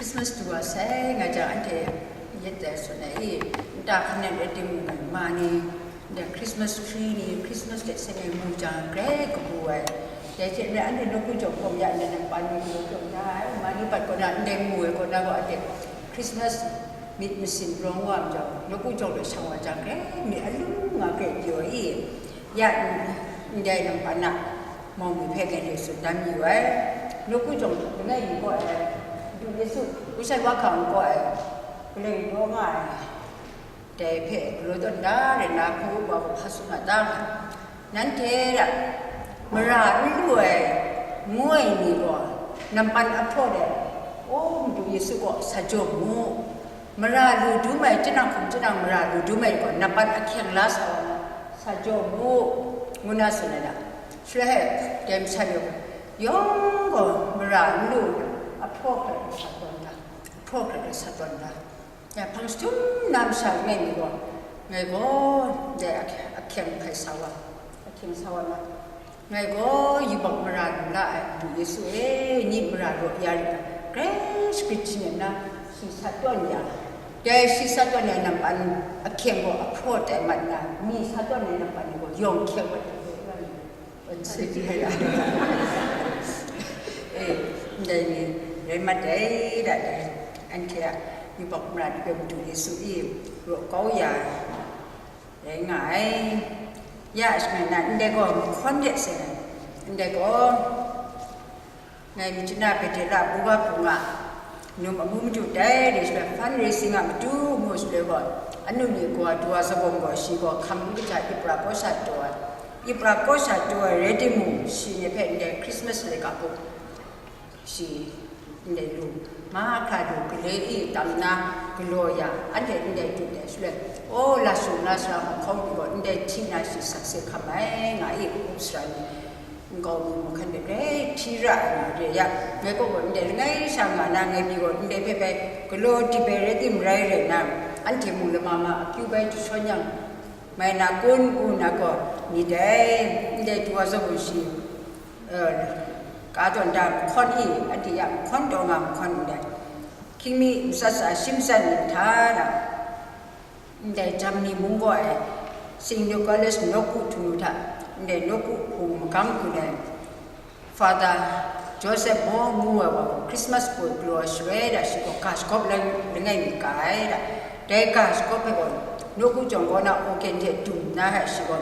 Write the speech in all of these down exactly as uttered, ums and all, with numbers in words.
Christmas du wa sai nga jang, anhte yet dai tsun ai i, nta hkan rai timung, ma ni, ndai Christmas tree ni, Christmas de seng ai mu jang, grai kabu ai. Dai hte maren anhte nawku jawng hkawm ya, ndai nampan ni galaw tawn da ai, ma ni pat kaw na, ndai mu ai kaw na gaw, anhte Christmas myit masin rawng wa jang, nawku jawng de shang wa jang, grai myit alung nga grai pyaw ai i, ya, ndai nampan na, Mawng mi hpe ngai hte tsun dan mayu ai. Nawku jawng langai mi gaw ai, Madu Yesu, Lushan Wa Hkang gaw ai, Galai Daw nga ai, dai hpe galaw tawn da rai nna, hpaw wa gaw hpa tsun nga ta nga. Nanhte a mara n lu ai, ngu ai ni gaw, nampan ahpraw de, O Madu Yesu kaw sa jaw mu. Mara lu dum ai, tinang hkum tinang mara lu dum ai gaw, nampan ahkyeng la sa wa, sa jaw mu, ngu na tsun ai da. Shaloi he, dai masha ni yawng gaw mara n lu, ahpraw hkrat ai sa tawn da, ahpraw hkrat ai sa tawn da. Ya, hpang jahtum na masha langai mi gaw, ngai gaw dai ahkyeng hkai sa wa, ahkyeng sa wa na. Ngai gaw yubak mara lu la ai, Madu Yesu e, nyi mara raw ya rit ai, grai shagrit shanem na, shi sa tawn ya, dai shi sa tawn ai nampan ahkyeng gaw ahpraw tai mat na, mi sa tawn ai nampan ni gaw yawng hkyeng mat ai, e, ndai ni rai mat ai, da dai, anhte a yubak mara ni hpe Madu Yesu e raw kau ya ai. Rai nga ai. Ya, shani na, ndai gaw mahkawn de seng ai. Ndai gaw, ngai Myitkyina Bethela Buga hpung a, num amu madu tai re shaloi, fundraising a matu ngu shaloi gaw, anu ni gaw du wa zabawm gaw, shi gaw hkam n kaja Ipra kaw sha taw ai. Ipra kaw sha taw ai rai timung, shi ni hpe ndai Christmas laika hku shi ndai lu, mahkra lu gale e tam na galaw ya, anhte ndai du dai shaloi, o, Lashu na sara hkawng pyi gaw, ndai hti na shi sakse hkam ai, nga i, up sara ni, nkau mi mung hkan de grai hti ra ai nga re ya, ngai kaw gaw ndai langai sha nga na, ngai pyi gaw ndai hpe bai galaw di bai rai tim rai rai na, anhte mung lama ma akyu bai jashawn yang, mai na kun, u na gaw, ni dai, ndai du wa zawn shi, eh, ka tawn da mahkawn i, anhte ya mahkawn taw nga mahkawn ndai. Hkying mi matsat sa shi matsat ni hta na, ndai Germany mung gaw ai, Saint Nicholas nawku htung hta, ndai nawku hpung magang hku ai, Father Joseph Bo ngu ai wa gaw Christmas poi galaw ai shaloi da, shi gaw ga shagawp lang langai mi ka ai da. Dai ga shagawp hpe gaw, nawku jawng kaw na organ hte dum nna hta shi gaw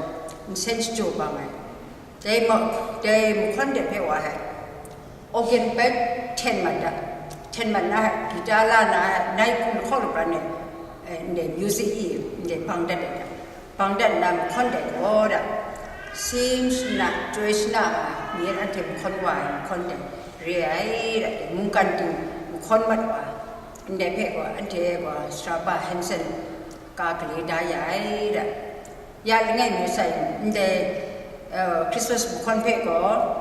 nsen shajaw bang ai. Dai ma-, dai mahkawn de hpe wa ai. Organ bai hten mat da, hten mat nna hta, gita la nna hta, nai hkum lahkawng lapran e, eh, ndai music i, ndai bang dat ai da. Bang dat nna mahkawn dai gaw da, sim shana, joi shana nga, mi yan anhte mahkawn wa ai mahkawn dai re ai, da, dai mungkan ting mahkawn mat wa, ndai hpe gaw, anhte gaw, Straba Hansen ka gale da ya ai, da. Ya langai mi sa yang, ndai, eh, Christmas mahkawn hpe gaw,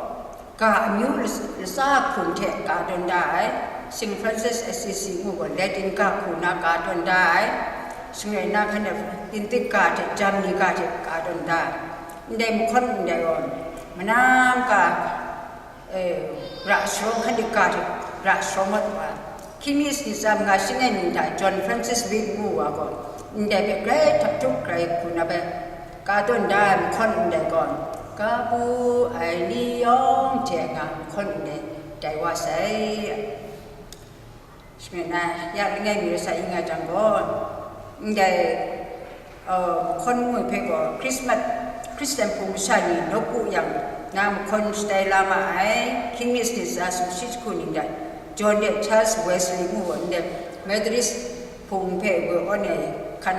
ga amyu las-, latsa hkum hte ka tawn da ai, Saint Francis Assisi ngu gaw Latin ga hku na ka tawn da ai, shing rai nna hkan de Indik ga hte Germany ga hte ka tawn da ai. Ndai mahkawn ndai gaw, manam ga, eh, ra sharawng hkan de ga hte ra sharawng mat wa ai. Hkying mi sanit tsa manga shi ngai ning hta John Francis Wade ngu wa gaw, ndai hpe grai htak htuk grai hku na bai, ka tawn da ai mahkawn ndai gaw, ga bu ai ni yawng hte nga mahkawn ndai tai wa sai. Shing rai nna, ya langai mi rai sa i nga jang gaw, ndai, uh, mahkawn ngu ai hpe gaw, Christmas, Christian hpung masha ni nawku yang, na mahkawn shatai la ma ai, Hkying mi sanit tsa sumshi jahku ning dat, John de Charles Wesley ngu ai ndai, Methodist hpung hpe woi awn ai hkan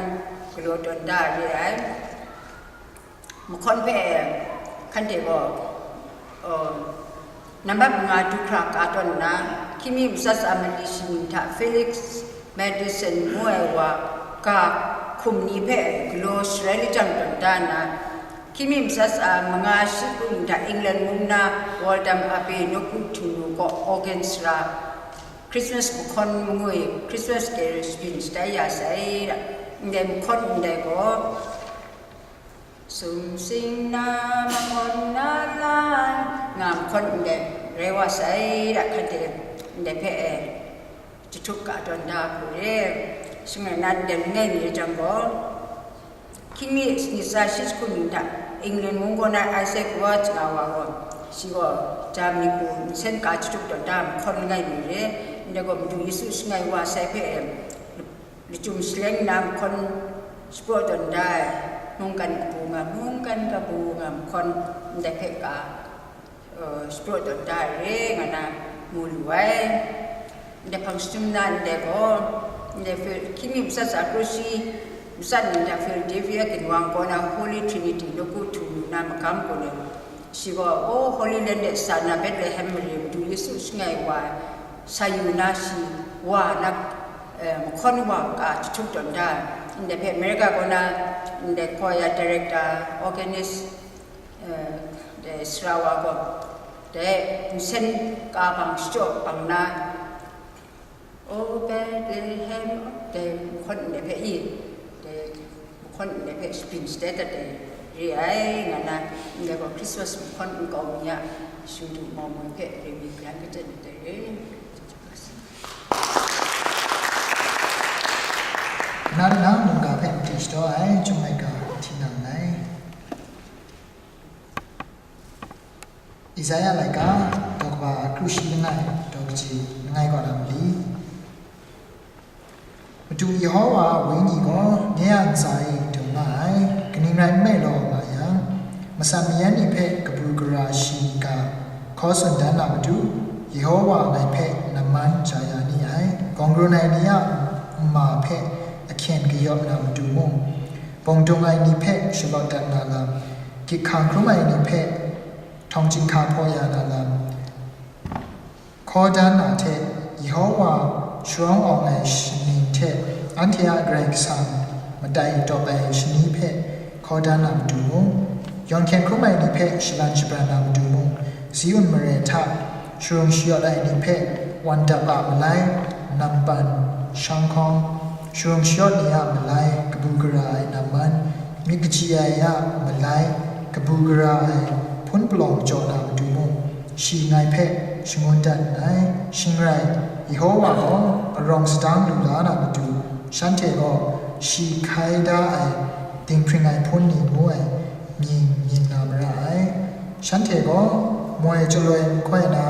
galaw tawn da re ai. Mahkawn hpe hkan de gaw, uh, nambat manga du hkra ka tawn nna, hkying mi matsat tsa mali shaning hta Felix Mendelssohn ngu ai wa ga hkum ni hpe galaw sharai lajang tawn da nna, hkying mi matsat tsa manga shi kru ning hta England mung na Waltham Abbey nawku htingnu kaw organ sara Christmas mahkawn mangu i Christmas carol shabyin shatai ya sai da. Ndai mahkawn ndai gaw, Sumsing na mahkawn na lai, nga mahkawn ndai rai wa sai da, hkate ndai hpe e. Jahtuk ka tawn da hku re, shangai na ndai langai mi jang gaw, hkying mi nit tsa shi jahku ning hta, England mung kaw na Isaac Watts nga wa gaw, shi gaw Germany hku nsen ka jahtuk tawn da mahkawn langai mi re, ndai gaw Madu Yesu shangai wa sai hpe lachyum shaleng nna mahkawn shapraw tawn da ai, mungkan kabu nga, mungkan kabu nga mahkawn ndai hpe ka, uh, shapraw tawn da ai re nga na mu lu ai. Ndai hpang shachyum na ndai gaw, ndai Phil-, hkying mi matsat tsa kru shi matsat ning hta Philadelphia ginwang kaw na Holy Trinity nawku htu lu na magam kaw ni, shi gaw, o, Holy Land de sa na Bethlehem mare Madu Yesu shangai wa ai, sa yu na shi wa na, eh, mahkawn wa ka jahtuk tawn da ai. Ndai hpe America kaw na ndai choir director, organist, eh, dai sara wa gaw, dai nsen ka bang shachyaw bang na, O Bethlehem, dai mahkawn ndai hpe i, dai mahkawn ndai hpe shapring shadat dat ai re ai, nga na, ndai gaw Christmas mahkawn nkau mi a shingdu mau moi hpe re mi bran kachyen dat ai re. Na, na, mungga hpe matu shadaw ai, Chyum ai ga hti na nngai. Isaya laika, daw kaba kru shi langai, daw kaji langai kaw na mali. Madu Yehowa a Wenyi gaw nye a ntsa e dum nga ai, kaning rai nme law nga yang, matsan mayan ni hpe kabu gara shi ga hkaw tsun dan na matu, Yehowa ngai hpe namman ja ya ni ai, gawng run ai ni a nma hpe ahkyen kayawp na matu mung, bawng dung ai ni hpe shalawt dat na lam, gyit hkang hkrum ai ni hpe htawng chyinghka hpaw ya na lam, hkaw dan na hte, Yehowa sharawng awng ai shaning hte anhte a Karai Kasang matai tawp ai shani hpe hkaw dan na matu mung, yawn hkyen hkrum ai ni hpe shalan shabran na matu mung, Ziun mare hta sharung shayawt ai ni hpe wan dap a malai, nampan, shanghkawng, sharung shayawt ni a malai, kabu gara ai namman, myit kaji ai a malai, kabu gara ai hpun palawng jaw na matu mung, shi ngai hpe shangun dat nngai. Shing rai, Yehowa gaw arawng sadang lu la na matu, shanhte gaw shi hkai da ai dinghpring ai hpun ni ngu ai mying myit na mara ai. Shanhte gaw moi chyaloi nhtoi na,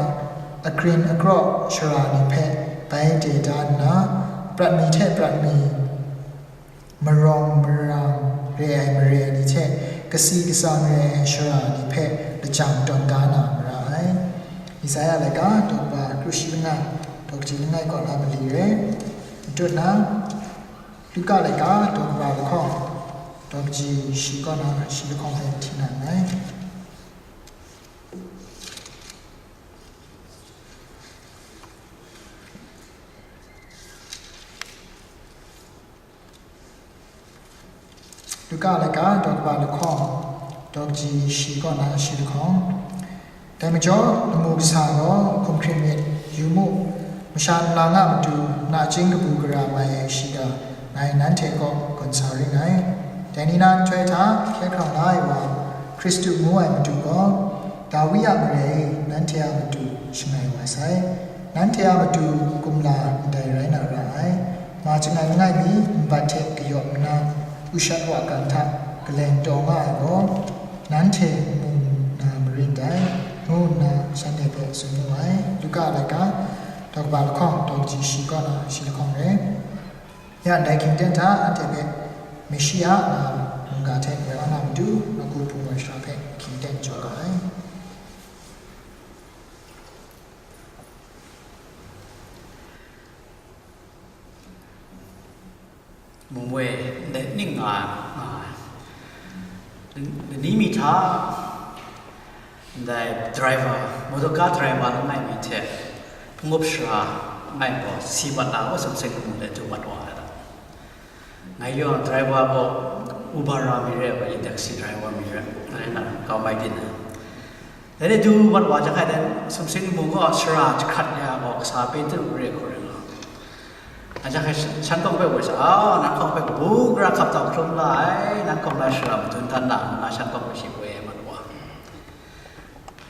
agrin akraw shara ni hpe bai de da nna, prat mi hte prat mi, marawng marang re ai mare ni hte, kasi kasang re ai shara ni hpe lajang tawn da na mara ai. Isaya laika, daw kaba kru shi langai, daw kaji langai kaw na mali re. Matut na, Luka laika, daw kaba lahkawng, daw kaji shi kaw na shi lahkawng hpe hti na nngai. Luka laika, daw kaba lahkawng, daw kaji shi kaw na shi lahkawng. Dai majaw, lamu kasa gaw hkum hkrit myit, yu mu, masha nlang a matu nachying kabu gara mai ai shiga, ngai nanhte kaw gun sa ring ngai. Dai ni na nhtoi hta hkye hkrang la ai wa, Hkristu ngu ai matu gaw, Dawi a mare e nanhte a matu shangai wa sai. Nanhte a matu kumla ndai rai na ra ai. Ma chyangai langai mi nbat hte kayawp nna, ushat wa kan hta galeng taw nga ai gaw, nanhte mu na marin dai, ngu nna shanhte hpe tsun mu ai. Luka laika, daw kaba lahkawng, daw kaji shi kaw na shi lahkawng re. Ya ndai hkying ten hta anhte hpe Meshia nga mungga hte woi wa na matu, nawku hpung wa shara hpe hkying ten jaw ga ai. Mung e, ndai ning nga, nga ai. Lani mi hta, ndai driver, motor car driver langai mi hte, hpung up shara langai gaw, si mat na gaw, sumsing lamu de du mat wa ai ta. Ngai yawng driver gaw, Uber ra mi re, wa, taxi driver mi re, ngai na, kau mai byin ai. Dai ni du mat wa jang hkai dan, sumsing lamu gaw, shara jahkrat ya gaw, kasa pe tru re hku rai nga. A jang hkai shan kawng hpe woi sa, "Au, nang kawng hpe kabu gara hkap tau hkrum la ai, nang kawng na shara madun dan na," ngu na shan kawng hpe shi woi ai mat wa.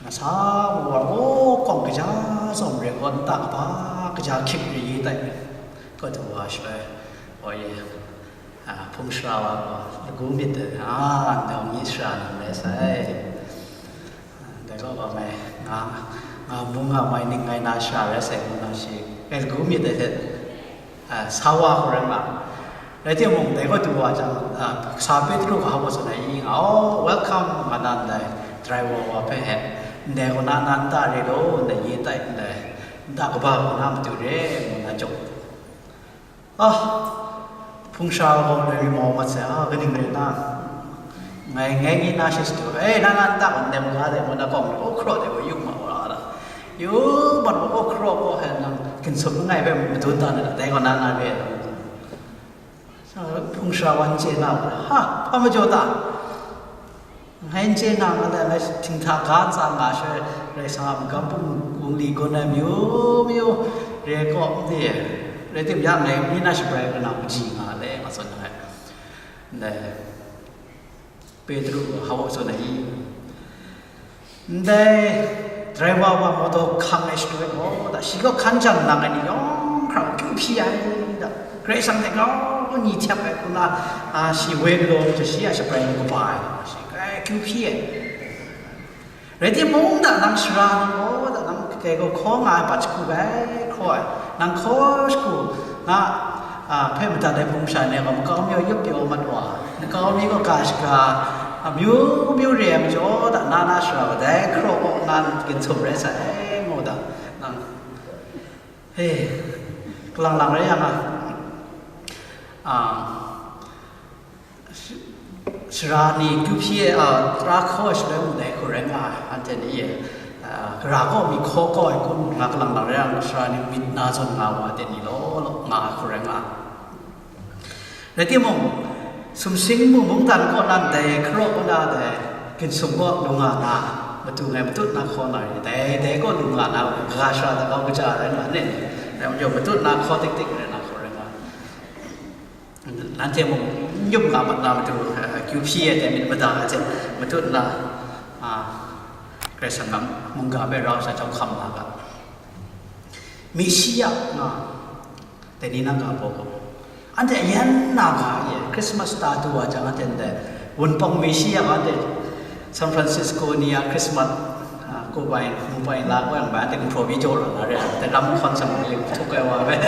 Nasa wa, o, kawng kaja tsawm re gaw, nta kaba kaja hkyip re ye tai. Kawt wa shaloi, o ye, a, hpung sara wa gaw, lagu myit de, a, ndau ni sara nang rai sai. Dai gaw wa mai, nga, nga mung nga mai ning ngai na sara rai sai, ngu na shi, ngai lagu myit de hte, a, sa wa hku rai nga. Rai timung, dai gaw du wa jang, a, sa Petru gaw hpa tsun ai i nga, "O, welcome," nga na ndai, driver wa hpe he, "Ndai gaw na, na nta re law, ndai ye tai, ndai nta kaba gaw na matu re," ngu na jaw. Ah, hpung sara gaw loi ri mau mat sai, ah, kaning rai na? Ngai, ngai ni na shi sadu, "E, na, na nta gaw nem ga de," ngu na kawng, "O, hkraw de, wa yu ma wa da. Yu mat wa, o, hkraw gaw, he, nang ginsum langai hpe madun ta na, dai gaw na, na re." Sa hpung sara wa n chye na, ha, hpa majaw ta? Ngai n chye na, nga le, ngai htinghta ga ntsa nga shaloi, Karai Kasang a magam bungli gun ai myu myu re kaw n di, rai tim yang, ngai mi na shabrai kaw na kaji nga le, nga tsun ai. Ndai Petru gaw hpa tsun ai i? Ndai driver wa motor hkang ai shaloi gaw, da, shi gaw hkan jan nang ai ni yawng hkra kyu hpyi ai, da, Karai Kasang hte grau ni htyap ai hku na, a, shi woi galaw ai majaw, shi a shabrai mung kaba ai, shi grai kyu hpyi ai. Rai timung, da, nang sara ni gaw, da, nang kai gaw hkaw nga ai, bat shagu bai hkaw ai, nang hkaw shagu nga, a, hpe madat ai hpung sha ni gaw makau mi gaw yup pyaw mat wa, makau mi gaw ga shaga, a, myu myu re ai majaw, da, na, na sara gaw dai hkraw kaw nna ginsum rai sai, ngu da, nang, he, kalang lang rai yang a, a, sara ni kyu hpyi ai, a, tara hkaw ai shaloi mung dai hku rai nga ai, anhte ni, a, gara kaw mi hkaw kau ai kun nga kalang lang rai yang, sara ni myit na zawn nga wa ai ni law law nga ai hku rai nga ai. Rai timung, sumsing mung mungdan kaw nan dai hkaraw kaw na dai ginsum kaw lu nga na, matu ngai matut na hkaw na ri, dai, dai kaw lu nga na, kaga sara da kau kaja rai nga ne, dai majaw matut na hkaw tik tik rai na hkaw rai nga. Nanhte mung n yup nga mat na matu, eh, kyu hpyi ai dai myit mada ai hte matut na, a, Karai Kasang a mungga hpe rau sha jawng hkam na ga. Mesia nga, dai ni nang ga baw gaw, anhte yan na ga ye, Christmas ta du wa jang, anhte ndai wunpawng Mesia ga, anhte San Francisco ni a Christmas, a, kawbai, mungbai la kau yang bai, anhte gumhpraw pyi jaw ra na re, anhte lam hkawn sa mung ling htuk ai wa bai,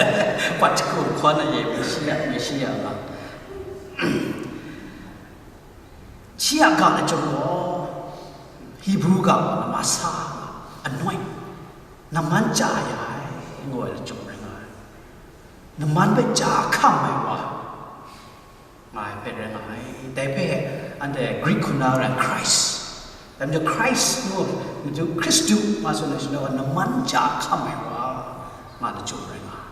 pat shagu hkawn ai ye, Mesia, Mesia nga. Shi a ga lachyum gaw, Hebrew ga gaw, masa, anoint, naman chya ya ai, ngu ai lachyum rai nga ai. Naman hpe chya hkam ai wa, nga ai hpe rai nga ai. Dai hpe anhte Greek hku na rai Christ. Dai majaw Christ ngu, matu Hkristu nga tsun ai shaloi, naman chya hkam ai wa, nga lachyum rai nga ai.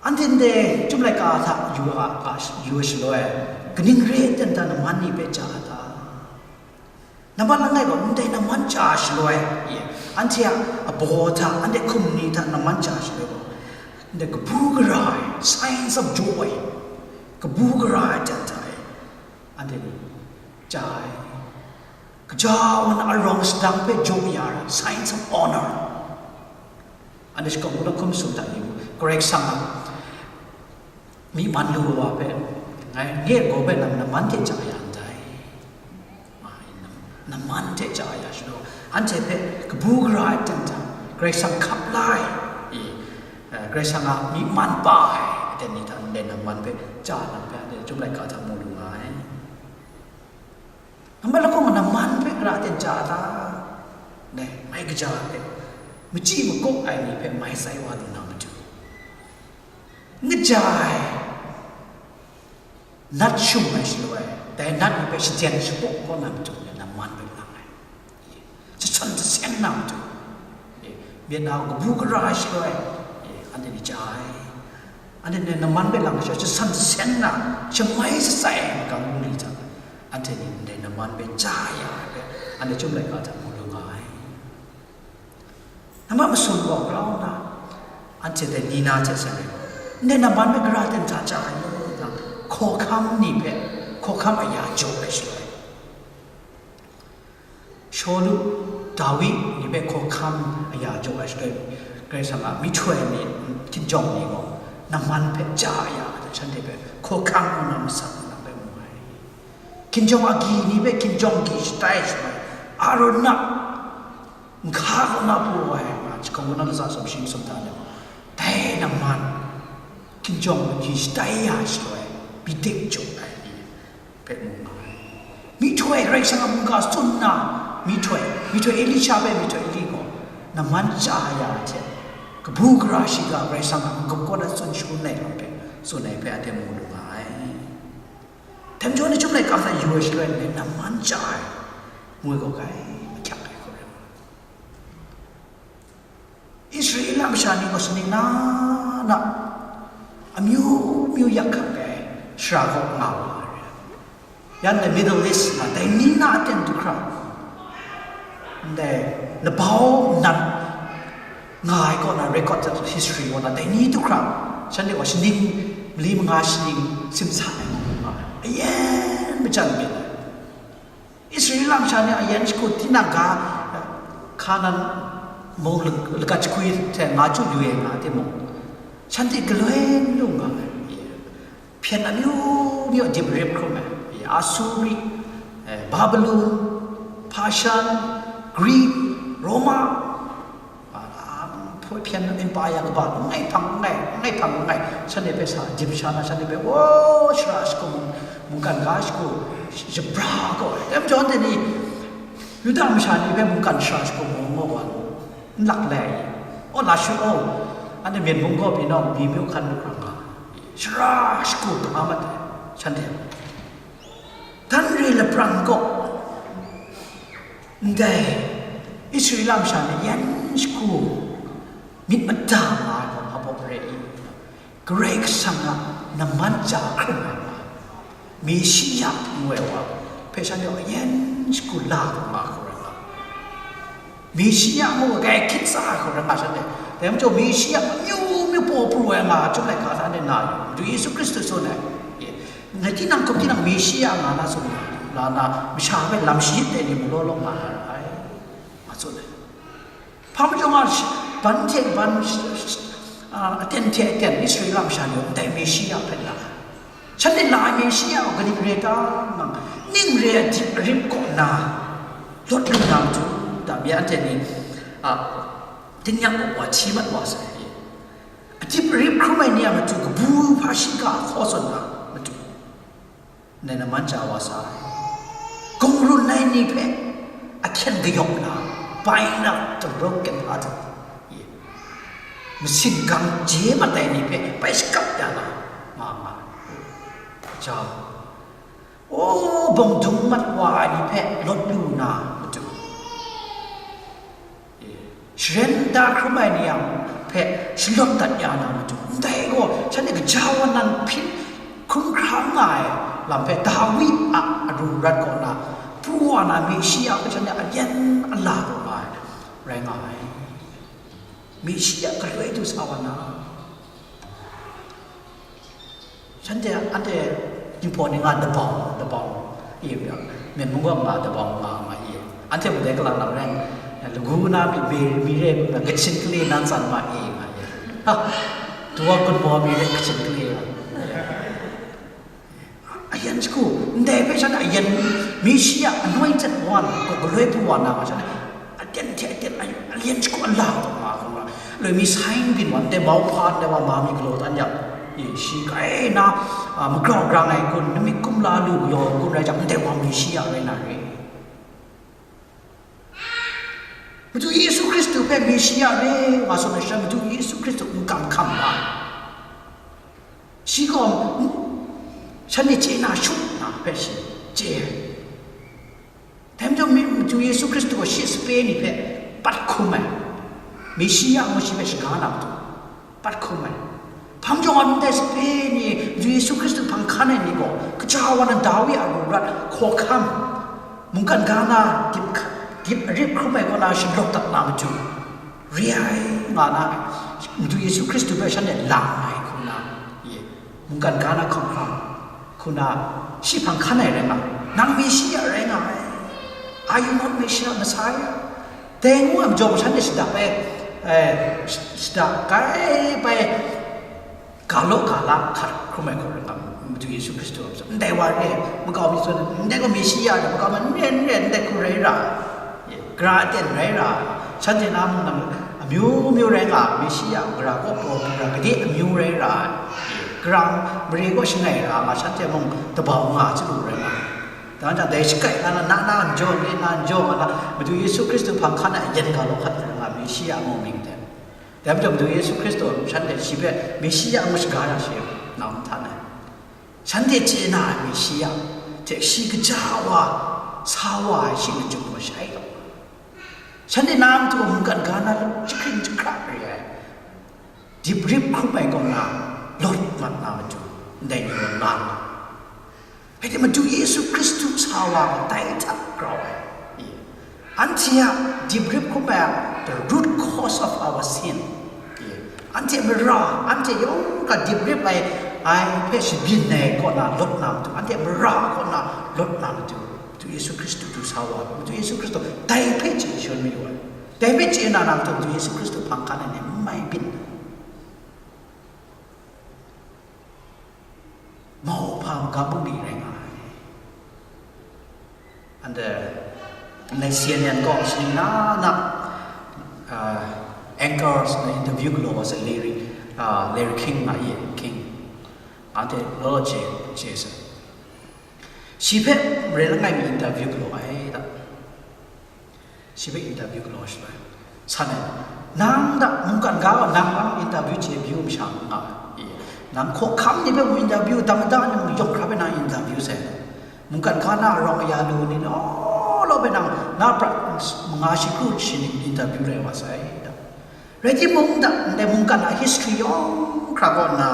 Anhte ndai Chyum laika hta yu a, a, yu ai shaloi, kaning re ai ten ta naman ni hpe chya a ta? Nambat langai gaw, ndai naman chya ai shaloi, ye, anhte a abaw hta, anhte hkum ni hta naman chya ai shaloi gaw, ndai kabu gara ai, signs of joy, kabu gara ai ten hta e, anhte ni chya ai. Kaja wa na arawng sadang hpe jaw ya ai, signs of honor. Anhte shakawn ngu na hkum sum hta i mu, Karai Kasang a myi man lu wa hpe, ngai nye gaw hpe nang naman hte chya ya ndai. Naman hte chya ya shadaw, anhte hpe kabu gara ai ten hta, Karai Kasang hkap la ai, i, eh, Karai Kasang a myi man pa ai aten ni hta ndai naman hpe chya nang hpe anhte Chyum laika hta mu lu nga ai. Nambat lahkawng naman hpe gara ten chya ta? Dai, mai kaja hpe, machyi makawk ai ni hpe mai tsai wa lu na matu, n kaja ai nat shum ai shaloi, dai nat ni hpe shaden shapawk kau na matu, naman hpe lang ai. Jasan jasen na matu, myit na kabu gara ai shaloi, anhte ni chya ai. Anhte ni naman hpe lang ai shaloi, jasan jasen na, shamai shatsai ai magam bungli hta, anhte ni ndai naman hpe chya ya ai hpe, anhte Chyum laika hta mu lu nga ai. Nambat masum gaw grau nna, anhte dai ni na hte sai ai, ndai naman hpe gara ten hta chya ai mu, nang hkawhkam ni hpe, hkawhkam aya jaw ai shaloi, Shawlu, Dawi ni hpe hkawhkam aya jaw ai shaloi, Karai Kasang a myihtoi ni Hkinjawng ni gaw, Naman hpe ja ya ai hte shanhte hpe hkawhkam nna masat ni lam hpe mu ai. Hkinjawng agyi ni hpe hkinjawng gyi shatai shaloi, Aron a nhka kaw na pru ai, nga, Shakawn Kaw Na latsa sumshi masum hta ni, dai Naman hkinjawng agyi shatai ya shaloi, bidik jaw ai ni hpe mu nga ai. Myihtoi, Karai Kasang a mungga tsun nna, myihtoi, myihtoi Elisha hpe myihtoi Eli gaw, Naman ja ya ai hte, kabu gara shiga Karai Kasang a mungga kaw na tsun shangun ai lam hpe, tsun ai hpe a teng mu lu nga ai. Dai majaw, chyum laika hta yu ai shaloi, Naman ja ai, ngu ai gaw, kai ahkyak ai hku rai nga ai. Israela masha ni gaw shaning na na, amyu myu yak hkak ai shara kaw nga wa ai. Yan dai Middle East na, dai ni na aten du hkra, ndai labau nat nga ai kaw na, recorded history kaw na, dai ni du hkra, shanhte gaw shaning mali manga shaning simsa ai, ayen majan myit ai. Israela masha ni a yan shagu tinang ga, Hkanan mung lag-, lagat jahkwi hte nga chyu yu ai nga timung, shanhte galoi n lu nga ai. Hpyen amyu myu dip rip hkrum ai, Asuri, eh, Babilon, Pashan, Grik, Roma, a, a, hpyen empire kaba langai hpang langai, langai hpang langai, shanhte hpe sa dip sha na, shanhte hpe, o, shara shagu mung, mungkan ga shagu, shabra gaw ai. Dai majaw, anhte ni Yuda masha ni hpe mungkan shara shagu mung gaw n lak lai. O, la shu, o, anhte Myen mung gaw pyi nawng, byi myu hkan lu hkra nga, shara shagu kama mat ai, shanhte. Dan re lapran gaw, ndai Israela masha ni yan shagu myit mada nga ai gaw, hpa baw re i? Karai Kasang a Naman ja hkrum ai wa, Meshiya ngu ai wa hpe shanhte gaw yan shagu la hkrum nga hkrum ai wa, Meshiya ngu ai, grai hkyit tsa ai hkrum rai nga shanhte. Dai majaw, Meshiya amyu myu paw pru ai nga, chyum laika hta anhte na yu, madu Yesu Hkristu tsun ai. Ngai tinang hkum tinang Meshiya nga na tsun la na, masha hpe lam shayit ai ni mu law law nga na ra ai, nga tsun ai. Hpa majaw nga, ban hte ban, a, aten hte aten Israela masha ni gaw ndai Meshiya hpe la ai. Shanhte la ai Meshiya gaw kaning re ta, nang ning re ai dip arip kaw na lawt lu na matu, da, mi anhte ni, a, tingnyang wa hti mat wa sai. Adip arip hkrum ai ni a matu kabu hpa shiga hkaw tsun na matu, ndai Naman ja wa sa ai. Gungrun ai ni hpe ahkyen kayawp na, bind up the broken hearted. Masin gang je mat ai ni hpe bai shakap ya na, nga nga ai. Ja, o, bawng dung mat wa ai ni hpe lawt lu na matu, sharen da hkrum ai ni yang hpe shalawt dat ya na matu, ndai gaw shanhte gaja wa nan hpyi hkrum hkra nga ai lam hpe, Dawi a aru rat kaw na pru wa na Meshiya hpe shanhte ayen ala taw nga ai rai nga ai. Meshiya galoi du sa wa na, shanhte, anhte Jinghpaw ni nga dabau, dabau, i, Myen mung gaw nga dabau nga, nga i. Anhte mung dai kalang lam rai, lagu na mi, mi, mi re, kachin kale nan tsan ma e, nga i. Ha, tuwa gunmaw mi re kachin kale nga. Ayen shagu, ndai hpe shanhte ayen, Meshiya anointed one, gaw galoi pru wa na nga shanhte, aten hte aten, ayen shagu ala taw nga hkrum nga, loi mi sign byin wa, ndai mauhpa ndai wa ma mi galaw dan yang, e, shi grai na, a, magrau grang ai kun, namik kumla lu galaw kun rai jang, ndai wa Meshiya rai na re. Madu Yesu Hkristu hpe Meshiya re wa tsun ai sha, Madu Yesu Hkristu n kam hkam nga ai. Shi gaw, shanhte chye na shut na hpe shi chye ai. Dai majaw, Madu Yesu Hkristu gaw shi sape ni hpe pat hkum ai, Meshiya ngu shi hpe shaga na matu, pat hkum ai. Hpa majaw nga, ndai sape ni, Madu Yesu Hkristu hpang hkan ai ni gaw, kaja wa na Dawi a aru rat, hkawhkam, mungkan ga na dip, dip arip hkrum ai kaw na shalawt dat na matu, re ai nga na, Madu Yesu Hkristu hpe shanhte lang ai hku na, ye, mungkan ga na hkawhkam hku na, shi hpang hkan ai rai nga, nang Meshiya rai nga ai, are you not Meshiya, Messiah? Dai ngu ai majaw, shanhte shadap ai, E, shada kai bai, ga law ga la hkat hkrum ai hkawhkam, Madu Yesu Hkristu a majaw, ndai wa re, makau mi zawn, ndai gaw Meshiya re, makau ma n re, n re, ndai hku rai ra, e, gara aten rai ra, shanhte na mung nang amyu myu rai nga, Meshiya, gara kaw paw, gara gade amyu rai ra, e, gara mare kaw shangai ra nga, shanhte mung dabau nga chyalu rai nga. Dan jang, dai shakai na, na, na, na, n jaw, na, na, n jaw nga na, Madu Yesu Hkristu hpang hkan ai yen ga law hkat rai nga, Meshiya ngu mying dai. Dai majaw Madu Yesu Hkristu shanhte shi hpe Meshiya ngu shaga yang shi, nau n htan ai. Shanhte chye na ai Meshiya hte shi kaja wa, sa wa ai shi machyin gaw shai taw. Shanhte na matu mungkan ga na jahkring jahkra re ai, dip rip hkrum ai kaw na lawt mat na matu, ndai ni gaw la nga. Rai timung, Madu Yesu Hkristu sa wa gaw dai hta grau ai. Anhte a dip rip hkrum ai a, the root cause of our sin. Anhte mara, anhte yawng hkra dip rip ai, ai hpe shabyin ai kaw na lawt na matu, anhte mara kaw na lawt na matu, Madu Yesu Hkristu du sa wa, Madu Yesu Hkristu dai hpe chye shawn mayu ai. Dai hpe chye na na matu, Madu Yesu Hkristu hpang hkan ai ni n mai byin. Mau hpa maga bungli rai nga ai. And, uh, ndai C N N gaw shaning na na, uh, anchors na interview galaw wa sai, Larry, uh, Larry King nga ye, King. Anhte law law chye, chye sai. Shi hpe mare langai mi interview galaw ai da. Shi hpe interview galaw shaloi, san ai, nang da mungkan ga gaw nang lam interview chye byu masha nga ai. Nang hkawhkam ni hpe mung interview, dam mada ni mung yawng hkra hpe nang interview sai. Mungkan ga na arawng aya lu ni law law hpe nang na prat manga shikru shi ni interview rai wa sai da. Rai timung, da, ndai mungkan a history yawng hkra kaw nna,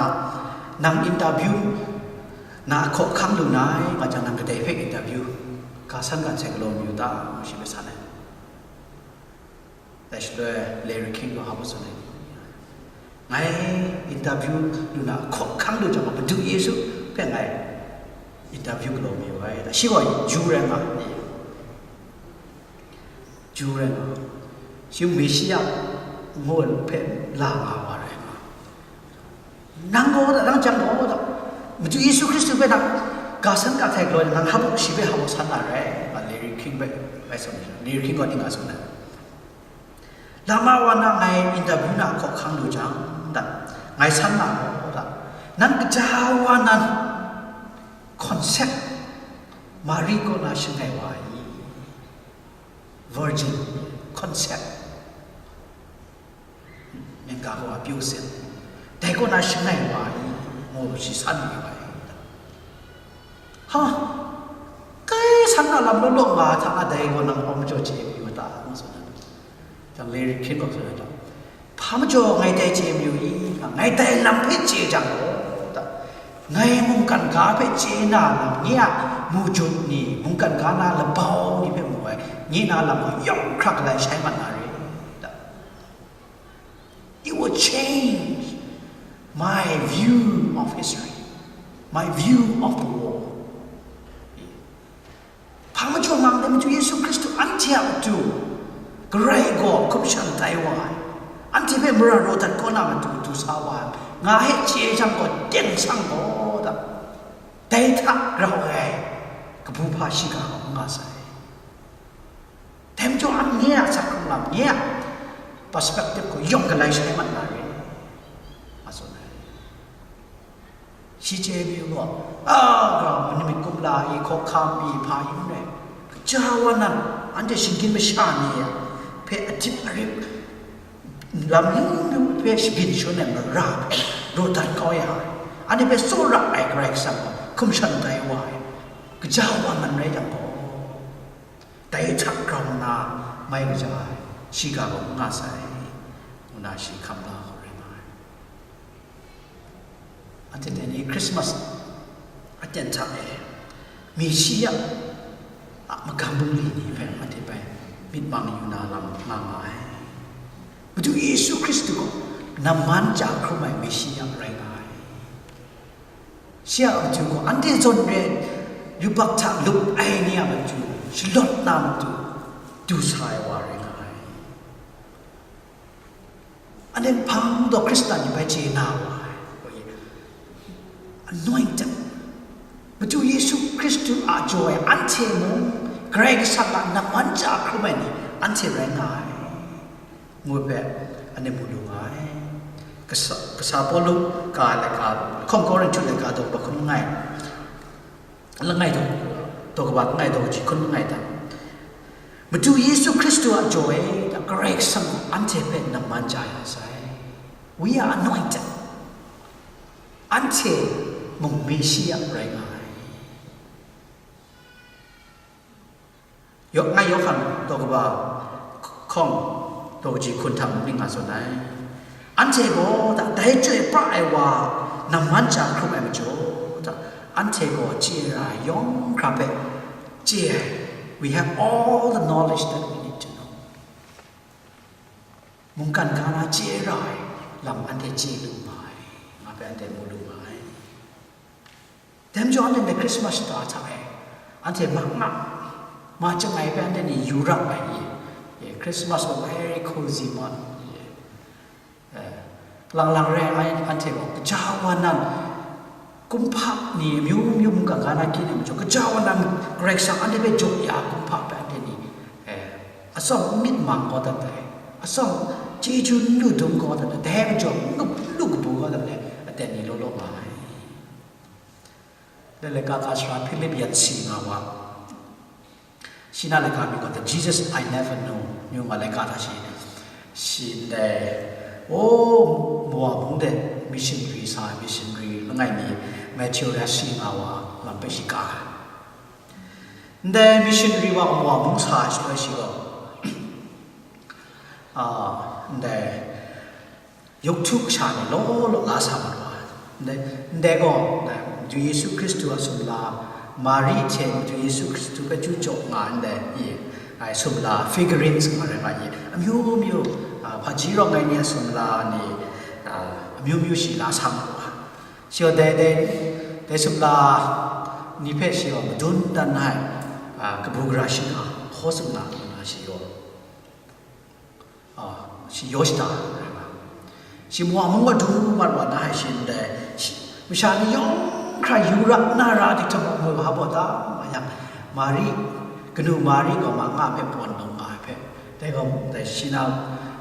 nang interview na hkawhkam lu na ai, nga jang nang kadai hpe interview, ga san ga sai galaw mayu ta, ngu shi hpe san ai. Dai shaloi Larry King gaw hpa tsun ai, ngai interview lu na hkawhkam lu jang, Madu Yesu hpe ngai interview galaw mayu ai. Shi gaw Ju rai nga ai. Ju rai nga, shi Meshiya ngu ai hpe la nga wa rai nga. Nang gaw da, nang jang gaw da, Madu Yesu Hkristu hpe nang ga san ga htai galaw ai, nang hpa shi hpe hpa san na rai, nga Larry King hpe ngai tsun ai, Larry King gaw ning nga tsun ai. Lama wa na ngai interview na hkawhkam lu jang da, ngai san na gaw da, nang kaja wa nan concept, Mari kaw na shangai wa ai. Virgin concept. Myen ga kaw a pyu sin. Dai kaw na shangai wa ai, ngu shi san yu ai. Ha, kai san na lam law law nga hta na dai gaw nang hpa majaw chye mayu ta, ngu tsun ai. Jang Larry King gaw tsun ai, hpa majaw ngai dai chye mayu i? Ngai dai lam hpe chye jang gaw, da, ngai mungkan ga hpe chye na lam, nye a mujut ni, mungkan ga na labau ni hpe mu ai, nye na lam gaw yawng hkra galai shai mat na re, da. It will change my view of history, my view of the world. Hpa majaw mang dai matu Yesu Hkristu anhte a matu Karai gaw hkum shan tai wa ai, anhte hpe mara raw dat kaw na matu du sa wa ai, nga hpe chye jang gaw, teng sang gaw da, dai hta grau ai kabu hpa shiga gaw n nga sai. Dai majaw, an nye a sa hkrung lam, nye a perspective gaw yawng galai shai mat na re, a tsun ai. Shi chye mi gaw, a, ga, manamit kumla i, hkawhkam i, hpa i n rai, kaja wa nan, anhte shinggyim masha ni hpe adip arip, lam yu yu hpe shabyin shangun ai mara hpe raw dat kau ya ai, anhte hpe tsawra ai Karai Kasang gaw hkum shan tai wa ai, kaja wa nan rai yang gaw, dai hta grau nna mai kaja ai, shiga gaw n nga sai, ngu na shi hkam la hkawt rai nga ai. Anhte dai ni Christmas aten hta e, Meshiya a magam bungli ni hpe anhte bai myit mang yu na lam nga nga ai. Madu Yesu Hkristu gaw namman chya hkrum ai Meshiya rai nga ai. Shi a matu gaw anhte zawn re ai yubak hta lup ai ni a matu shalawt na matu du sa ai wa rai nga ai. Anhte hpang daw Hkristan ni bai chye na wa ai, anointed, Madu Yesu Hkristu a jaw e anhte mung Karai Kasang a namman ja hkrum ai ni anhte rai nga ai, ngu hpe anhte mu lu nga ai. Kasa, kasa Pawlu ga ai laika, lahkawng Korinhtu laika daw kaba hkun langai, langai daw, daw kaba langai daw kaji hkun langai hta, Madu Yesu Hkristu a jaw e, Karai Kasang gaw anhte hpe namman ja ya sai. We are anointed. Anhte mung Meshiya rai nga ai. Yawk, ngai Yawhan daw kaba hkawng daw kaji hkun hta mung ning nga tsun ai. Anhte gaw da, dai chyoi pra ai wa namman ja hkrum ai majaw da, anhte gaw chye ra ai yawng hkra hpe chye ai. We have all the knowledge that we need to know. Mungkan ga na chye ra ai lam anhte chye lu nga ai, nga hpe anhte mu lu nga ai. Dai majaw anhte ndai Christmas shata hta e, anhte ma nga, ma chyangai hpe anhte ni yu rap ai ye. Ye, Christmas gaw very cozy month ye. Eh, lang lang rai ai, anhte gaw kaja wa nan, kumhpa ni amyu myu mungkan ga na kyin ai majaw, kaja wa nan Karai Kasang anhte hpe jaw ya kumhpa hpe anhte ni, eh, atsawm n myit mang kau dat ai, atsawm chyeju n lu dum kau dat ai, dai majaw n lu kabu kau dat ai, aten ni law law nga ai. Dai laika ga sara Philip Yancey nga wa, shi na laika mi gaw The Jesus I Never Knew ngu nga laika hta shi, shi ndai, o, Moa mung de missionary sa, missionary langai mi Matthew Rassi nga wa lam hpe shi ka ai. Ndai missionary wa Moa mung sa ai shaloi shi gaw, a, ndai yawk htu kasha ni law law la sa mat wa ai. Ndai, ndai gaw, ndai Madu Yesu Hkristu a sumla, Mari hte Madu Yesu Hkristu hpe chyu jaw nga ai ndai, i, ai sumla, figurines nga rai nga i, amyu myu, a, hpaji rawng ai ni a sumla ni, a, amyu myu shi la sa mat wa ai. Shi gaw dai, dai, dai sumla ni hpe shi gaw madun dan ai, a, kabu gara shi nga, hkaw tsun nga, nga shi gaw, a, shi yaw shada ai nga. Shi Moa mung gaw du mat wa na ai shi ndai, shi, masha ni yawng hkra yu ra nna ra ai hte hkrum mu ga hpa baw ta ma yang, Mari, kanu Mari gaw ma nga hpe pawn dung nga ai hpe, dai gaw, dai shi na,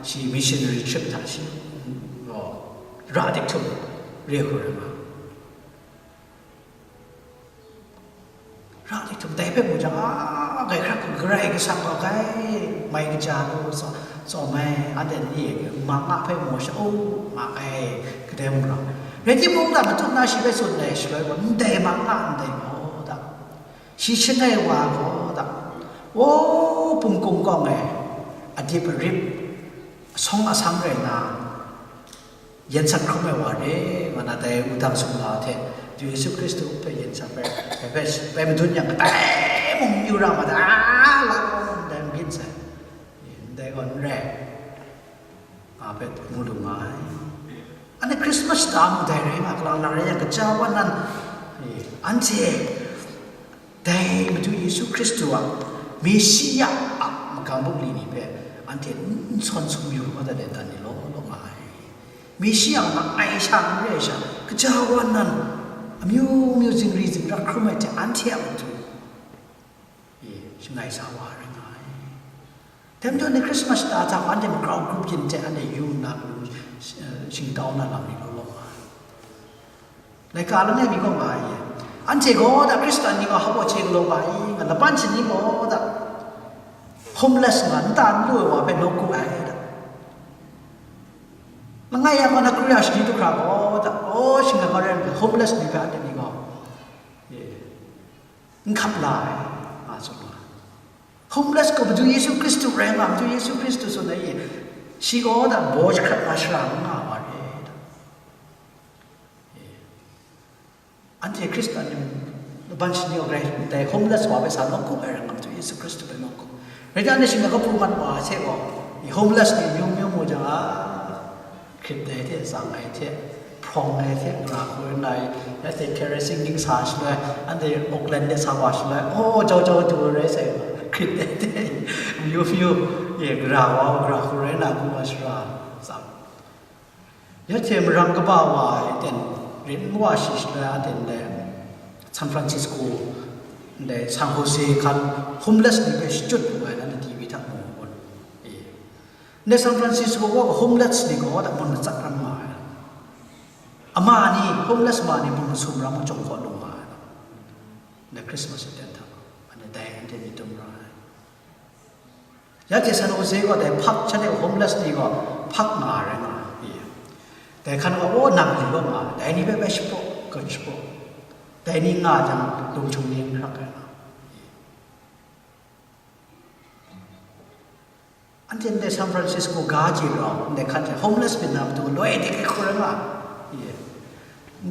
shi missionary trip hta shi, gaw, ra ai hte hkrum re hkrum ai nga. Ra ai hte hkrum dai hpe mu jang, a, grai hkrak, Karai Kasang gaw grai mai kaja lu, tsa-, tsawm ai, anhte ni ma nga hpe maw sha, o, ma ai, kadai mung ra. Rai timung, da matut na shi hpe tsun ai shaloi gaw, ndai ma nga ndai gaw da, shi shangai wa gaw da, o, pungkung kawng e, adip arip, asawng asang rai na, yen sat hkrum ai wa re, nga na dai wudang sumla hte, Madu Yesu Hkristu hpe yen sat ai, dai hpe, dai madun yang, kadai mung yu ra ma ta, a, la, ndai n byin sai, ndai gaw n rai, nga hpe mu lu nga ai. Anhte Christmas shata mung dai rai nga, kalang lang rai yang, kaja wa nan, e, anhte dai Madu Yesu Hkristu a, Meshiya a magam bungli ni hpe anhte n sawn sumyu kau dat ai dan ni law law nga ai. Meshiya a nga ai sha n re ai sha, kaja wa nan, amyu myu zingri zingra hkrum ai hte anhte a matu, e, shangai sa wa ai rai nga ai. Dai majaw ni Christmas shata hta anhte magrau grup yin hte anhte yu nna garu, eh, shingtau na lam ni law law nga ai. Laika langai mi gaw nga ai. Anhte gaw da Hkristan ni gaw hpa baw chye galaw nga ai, nga laban shani gaw da homeless nga nta n lu ai wa hpe nawku ai da. Langai ya gaw na Korea shani du hkra gaw da, o, shinggan gaw rai nna homeless ni hpe anhte ni gaw, eh, n hkap la ai, nga tsun nga ai. Homeless gaw Madu Yesu Hkristu rai nga, Madu Yesu Hkristu tsun ai, shi gaw da baw jahkrat nga shara n nga wa re da. Anhte Hkristan ni ban shani gaw grai ndai homeless wa hpe sa nawku ai rai nga, Madu Yesu Hkristu hpe nawku. Rai timung, anhte shinggan kaw pru mat wa ai hte gaw, i homeless ni myu myu mu jang, a, hkrit ai hte, tsang ai hte, hprawng ai hte, gara hku rai na ai, ya hte kerosene ning sa shaloi, anhte Auckland de sa wa shaloi, oh, jau jau du ai rai sai, hkrit ai hte, myu myu, ye, gara wa, gara hku rai na, hku wa shara, tsang. Ya hte marang kaba wa ai ten, rin wa shi shaloi a ten de, San Francisco, de San Jose hkan, homeless ni hpe shachyut wu ai, nanhte T V hta mu kun. E. Ne San Francisco wa homeless ni gaw da mun matsat ram nga ai. Ama ni, homeless ma ni mun masum ram chyawm kaw lu nga ai. Ne Christmas aten hta, ane dai anhte myit dum ra ai. Ya hte San Jose gaw dai hpak, shanhte homeless ni gaw hpak nga ai rai nga ai. Dai hkan gaw, o, nang li gaw nga ai. Dai ni hpe bai shapraw, gat shapraw. Dai ni nga jang, lung htung ni n hkrak ai nga ai. Anhte ndai San Francisco ga chye rau, ndai hkan hte homeless myit na matu loi dik ai hku rai nga ai.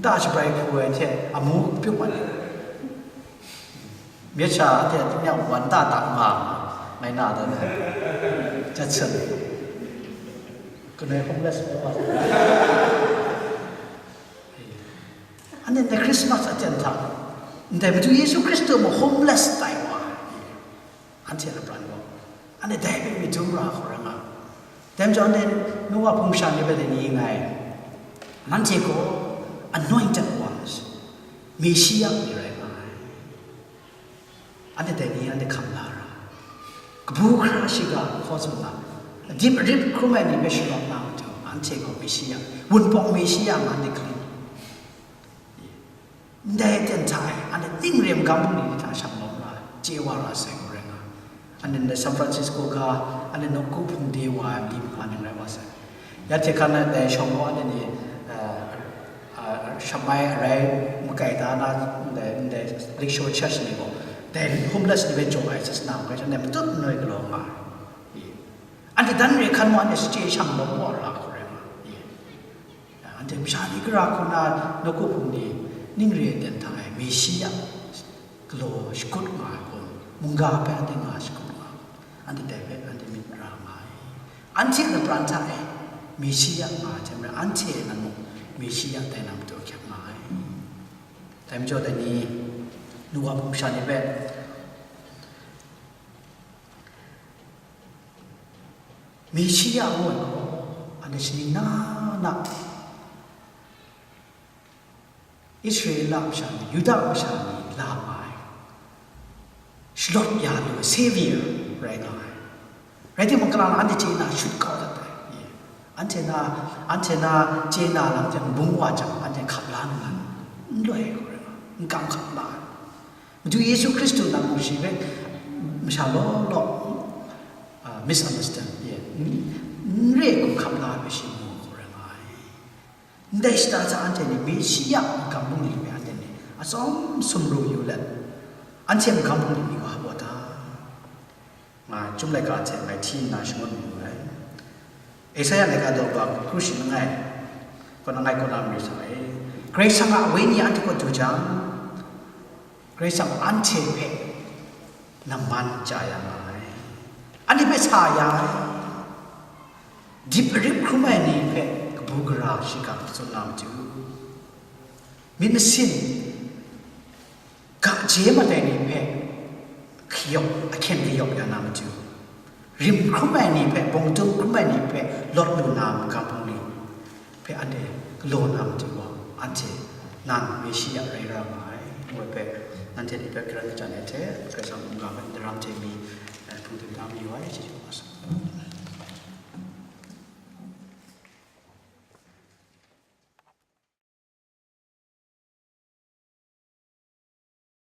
Nta shabrai hku ai hte amu pyum ai. Myit sha hte tingnyang wan ta ta nga, ngai na dan ai. Jackson. Kanoi homeless mai wa. Anhte ndai Christmas aten hta, ndai Madu Yesu Hkristu mung homeless tai wa ai. Anhte a pran gaw, anhte dai hpe myit dum ra hkau rai nga ai. Dai majaw, anhte Noa hpung sha ni hpe dai ni ngai, nanhte gaw anointed ones, Messia ni rai nga ai. Anhte dai ni anhte hkam la ra, kabu hkra shiga hkaw tsun na, dip rip hkrum ai ni hpe shalawt na matu, anhte gaw Messia, Wunpawng Messia nga anhte hkring. Ndai aten hta e, anhte ning re magam bungli ni hta shang lawm ra ai, chye wa ra sai hku rai nga ai. Anhte ndai San Francisco ga, anhte nawku hpung de wa ai myit mahpa ning rai wa sai. Ya hte hkan na dai shawng gaw anhte ni, eh, eh, shamai arai makai da na, ndai, ndai Lakeshore Church ni gaw, dai homeless ni hpe jaw ai sasana hpe shanhte matut manoi galaw nga ai. Anhte dan re hkan mung anhte shachye shang lawm wa ra hku rai nga ai. Anhte masha ni gara hku na nawku hpung ni ning re ai ten hta e Messia galaw shakut nga ai hkum, mungga hpe anhte nga shakut nga ai hkum, anhte dai hpe anhte myit ra nga ai. Anhte a pran hta e Messia nga ai hte maren, anhte nan mung Messia tai na matu ahkyak nga ai. Dai majaw dai ni, Noa hpung sha ni hpe, Messia ngu ai gaw, anhte shaning na na Israela masha ni, Yuda masha ni la nga ai, shalawt ya lu ai Saviour rai nga ai. Rai timung, kalang anhte chye na shut kau dat ai. Anhte na, anhte na chye na lam hte n bung wa jang, anhte hkap la nnan, n loi ai gaw rai nga ai, n kam hkap la ai. Madu Yesu Hkristu nan mung shi hpe masha law law, ah, misunderstand, n, n re hkum hkap la ai hpe shi mu ai hku rai nga ai. Ndai shata hta anhte ni Messia magam bungli hpe anhte ni atsawm sumru yu let, anhte magam bungli ni gaw hpa ta? Nga Chyum laika hte ngai hti nna shangun mayu ai. Esaia laika daw ba hkru shi langai, kaw na ngai kaw na mari sa ai. Karai Kasang a Wenyi anhte kaw du jang, Karai Kasang anhte hpe namman chya ya nga ai. Anhte hpe sa ya ai. Dip arip hkrum ai ni hpe kabu gara shiga tsun na matu, myit masin ga je mat ai ni hpe kayawp, ahkyen kayawp ya na matu, rim hkrum ai ni hpe, bawng dum hkrum ai ni hpe lawt lu na magam bungli hpe anhte galaw na matu gaw, anhte nan Messia rai ra nga ai, ngu ai hpe, nanhte ni hpe karan kachyan ai hte, Karai Kasang mungga hpe ndaram hte mi, eh, hpung dingda mayu ai, chyeju kaba sa.